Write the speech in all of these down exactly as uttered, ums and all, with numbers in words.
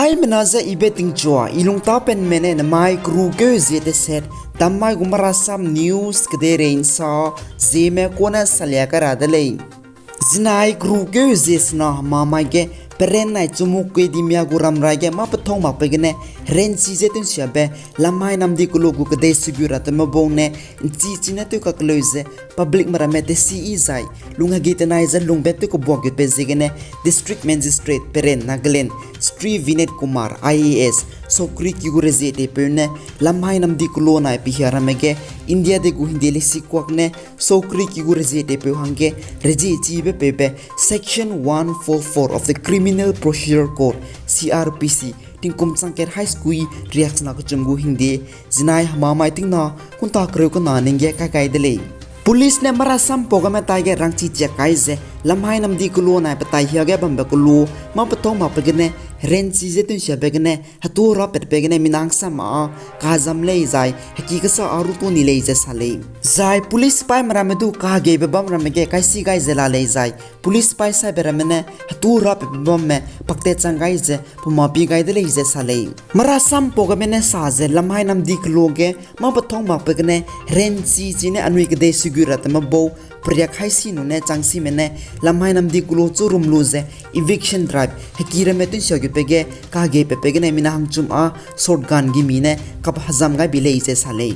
Aimena ze ibe tingchua, i lungtapenme ne namai keru keu zie teset, dammai gu Marasam News kedeirei nsa, zieme kone salia kai ra de lei. Zinai keru keu zie sena hemamai ge, Peren nai Chumoukedima gu ramrai ge mâ pethâu makbe gene, herenchi ze tewnsiabe, Lamhai Namdi Kulo gu kedei segu ra tewme bau ne, nchi chine tew kakleu ze, publicme ramme tesi i zai, lung hegei tenai ze lungbe tew kebuak gutbe ziegene, District Magistrate Peren Nagaland, Shri Vineet Kumar, I A S, saukri ki gu rezie teipeu ne, Lamhai Namdi Kulo nai pihia ramme ge, India dei gu hingde lesikuak ne, saukri ki gu rezie teipeu hangge, rezie chibe peube, Section one four four of the Criminal Procedure Code, C R P C, tingkum changkat hai sekui riaksena kechum gu hingde, zinai hemamai tingna, kunta kereu kena ning ge kai kai de lei. Police ne Marasam pau game tai ge rangchi chiak kai ze, Lamhai Namdi Kulo nai petai hia ge bambe kulo, mâ pethâu makbe gene, herenchi ze tewnsiabe gene, hetu rapatbe gene mina hangsam a, kazam lei zai, heki kesa a rutu ni lei ze sa lei. Zai police sipaime ramme du kahegeibe bam ramme ge kaisi gai ze la lei zai, police sipai saibe ramme ne, hetu rapatbe bamme, pakte chang gai ze, pema pi gai de lei ze sa lei. Marasam pau game ne sa ze, Lamhai Namdi Kulo ge, mâ pethâu makbe gene, herenchi chine anui kedei segu ra tewme bau, periak hai si nune changsime ne, Lamhai Namdi Kulo chu rum lu ze, eviction drive, heki ramme tewnsia gutbe ge, kahegei pepe gene mina hangchum a, shotgun gimi ne, kap hezam gai bi lei ze sa lei.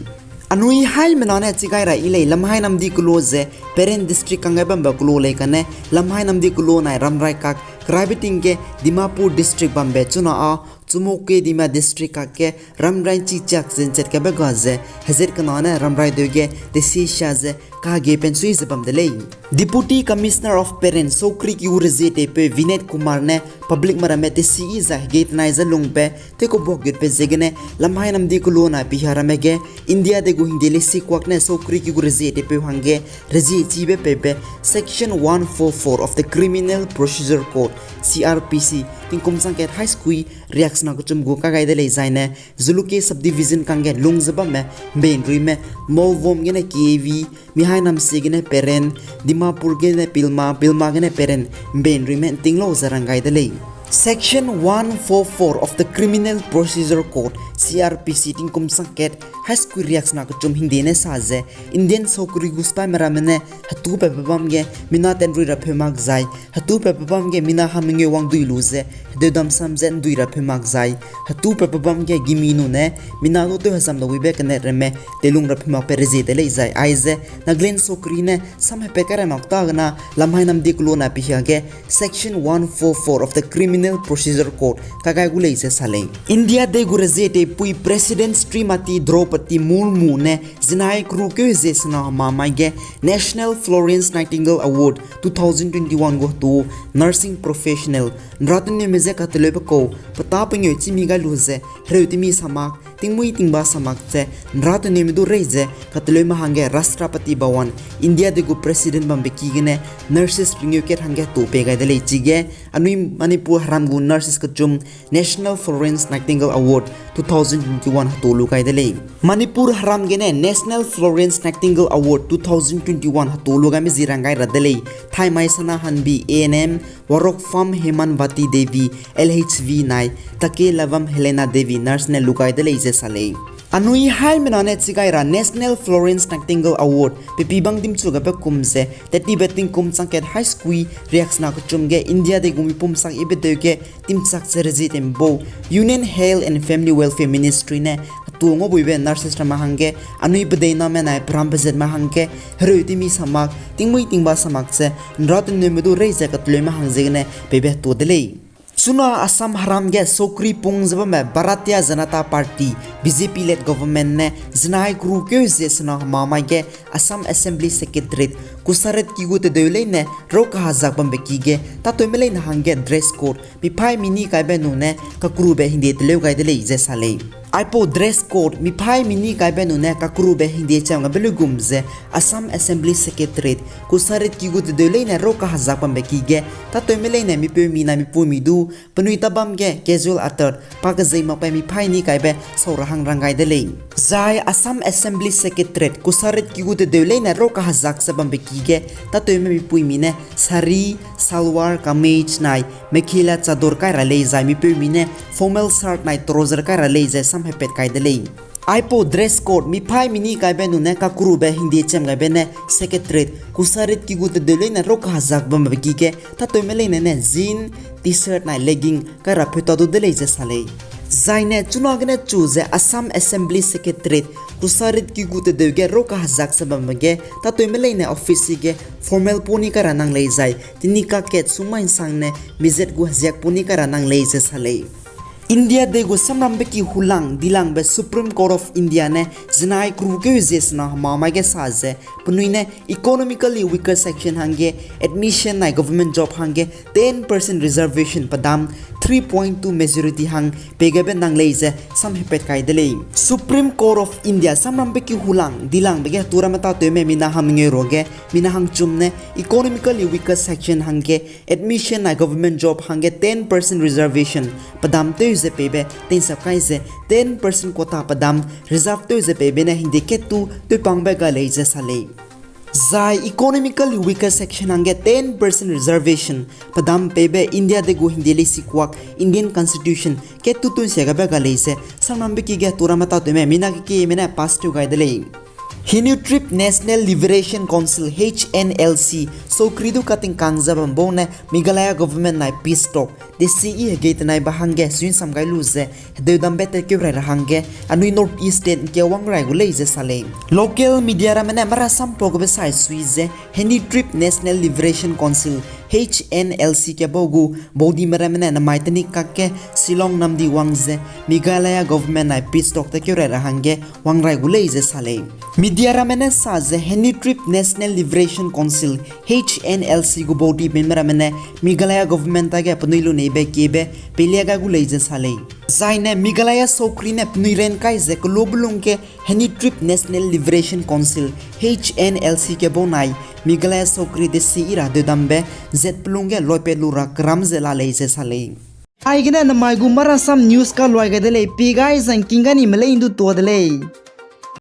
Anui haimena ne chigai ra i lei Lamhai Namdi Kulo ze, Peren District kangge bambe kulo lei kane, Lamhai Namdi Kulo nai ramrai kak, keraibe ting ge Dimapur District bambe chuna a, Chumoukedima District kak ge ramrai chichiak ze nchat kabe ga ze, hezet kena ne ramrai deu ge, tesi sia ze, kahegei pensui ze bam de lei. Deputy Commissioner of Peren saukri ki gu rezie teipeu Vineet Kumar ne, publicme ramme tesi i zai hegei tenai ze lungbe, tew kebuak gutbe ziegene, Lamhai Namdi Kulo nai pihia ramme ge, India dei gu hingde lesikuak ne saukri ki gu rezie teipeu hangge, rezie chibe peube, Section one four four of the Criminal Procedure Code, C R P C, tingkum changkat hai sekui, riaksena kechum gu kagai de lei zaine, Jalukie Subdivision kangge lung ze bamme, Mbeinruime, Mouvom gene K V, Mihainamsi gene Peren, Dimapur gene Pilma, Pilma gene Peren, Mbeinruime nting lau ze rang gai de lei. Section one four four of the Criminal Procedure Code, C R P C, tingkum changkat, hai sekui riaksena kechum hingde ne sa ze, Indian saukri gu sipaime ramme ne, hetu pepe bam ge, mina tenrui ra pheu mak zai, hetu pepe bam ge, mina hamengeu wang dui lu ze, hedeu dam sam ze ndui ra pheu mak zai, hetu pepe bam ge, gimi nune, mina du tew hezam da wibe kene ramme, teilung ra pheu makbe rezie de lei zai, aize, Nagaland saukri ne, sam hepat kai ra mak ta gena, Lamhai Namdi Kulo nai pihia ge, Section one four four of the Criminal Procedure Code, kagai gu lei ze sa lei. India dei gu rezie teipui President Shrimati Droupadi Murmu ne, zinai keru keu zie sena hemamai ge, National Florence Nightingale Award two thousand twenty-one gu hetu, nursing professional, nra teneume ze kateleube kau, petâ pengeu chîmi gai lu ze, hereu temi samak, tingmuî tingba samak ze, nra teneume du rei ze, kateleume hangge Rashtrapati Bhavan, India dei gu President bambe ki gene, nurses ringeu kat hangge hetu pei gai de lei chige, anui Manipur heram gu nurses kechum, National Florence Nightingale Award two thousand twenty-one hetu lu gai de lei. Manipur heram gene National Florence Nightingale Award two thousand twenty-one hetu lu gaime zi rang gai ra de lei. Thaimai Sanahanbi A N M, Warokpham Hemanvati Devi L H V nai, Takelavam Helena Devi nurse ne lu gai de lei ze sa lei. Anui haimena ne chigai ra National Florence Nightingale Award, pepi bang dimchu gabe kum ze, tettibe tingkum changkat hai sekui, riaksena kechum ge India dei gu mipum sak ibe deu ge, timchak ze rezie teme bau, Union Health and Family Welfare Ministry ne, hetu ngau buibe nurses ramme hangge, anui pedeiname nai peram pezatme hangge, hereu temi samak, tingmuî tingba samak ze, nra teneume du rei ze kateleume hang ziegene, peibe hetu de lei. Chuna Assam heram ge saukri pung ze bamme Bharatiya Janata Party, B J P led government ne zinai keru keu zie sena hemamai ge Assam Assembly Secretariat, Kusaret ki gu tedeu leine rau kahazak bambe ki ge, tateume leine hangge dress code, miphai mini kaibe nune kakerube hingde teleu gai de lei ze sa lei. Aipau dress code, miphai mini kaibe nune kakerube hingde cham gabe luigum ze Assam Assembly Secretariat, Kusaret ki gu tedeu leine rau kahazak bambe ki ge, tateume leine mipeumi nai mipuimi du, penui tabam ge casual attire, pa kezei makbe miphai ni kaibe sau ra hang rang gai de lei. Zai Assam Assembly Secretariat, Kusaret ki gu tedeu leine rau kahazak ze bambe ki ge, tateume mipuimi ne sari, salwar kameez nai mekhela chador kai ra lei zai mipeumi ne formal shirt nai trouser kai ra lei ze samhepat kai de lei. Aipau dress code miphaî mini kaibe nune kakerube hingde cham gaibe ne Secretariat kusarit ki gu tedeu leine rau kahezak bambe ki ge tatewme leine ne jean, T-shirt nai legging kai ra peu ta du de lei ze sa lei. Zaine chunagene chu ze Assam Assembly Secretariat kusarit ki gu tedeu ge rau kahezak ze bambe ge tatewme leine office ge formal pau ni kai ra nang lei zai tini kakat sungmai nsangne mizat gu heziak pau ni kai ra nang lei ze sa lei. India dei gu samrambe ki hulang dilangbe Supreme Court of India ne zinai kru keu zie sena hema mai ge sa ze penui ne economically weaker section hangge admission nai government job hangge ten percent reservation pedam three point two majority hang pei gaibe nang lei ze samhepat kai de lei. Supreme Court of India samrambe ki hulang dilangbe ge heturamme tatewme mina hangmengeu ruage mina hangchum ne economically weaker section hangge admission nai government job hangge ten percent reservation pedam tew ze peibe teinsap kai ze ten percent quota pedam reserve tew ze peibe ne hingde kat tu tewpangbe ga lei ze sa lei. Zai economically weaker section hangge ten percent reservation pedam peibe India dei gu hingde leisikuak Indian Constitution kat tu tun sia gaibe ga lei ze samrambe ki ge heturamme tatewme mina kekieme ne pass tew gai de lei. Hynniewtrep National Liberation Council, H N L C, saukri du katingkang ze bam bau ne Meghalaya government nai peace talk desi i hegei tenai ba hangge suinsam gai lu ze hedeudambe tatkeu rai ra hangge anui North East state ke wang rai gu lei ze sa lei. Local media ramme ne marasam pau gebe sai sui ze Hynniewtrep National Liberation Council, H N L C ke bau gu baudime ramme ne namai tenik kakge Shillong namdi wang ze Meghalaya government nai peace talk tatkeu rai ra hangge wang rai gu lei ze sa lei. Media ramme ne sa ze Hynniewtrep National Liberation Council, H N L C gu baudime ramme ne Meghalaya government tage penui lu neibe kiebe peilia gai gu lei ze sa lei. Zaine Meghalaya saukri ne penui ran kai ze kelo belung ge Hynniewtrep National Liberation Council, H N L C ke bau nai Meghalaya saukri desi i ra hedeudambe zat pelung ge loipat lu ra keram ze la lei ze sa lei. Aigene namai gu marasam news ka luai gai de lei, pi gai zangking ga ni melei ndu tua de lei.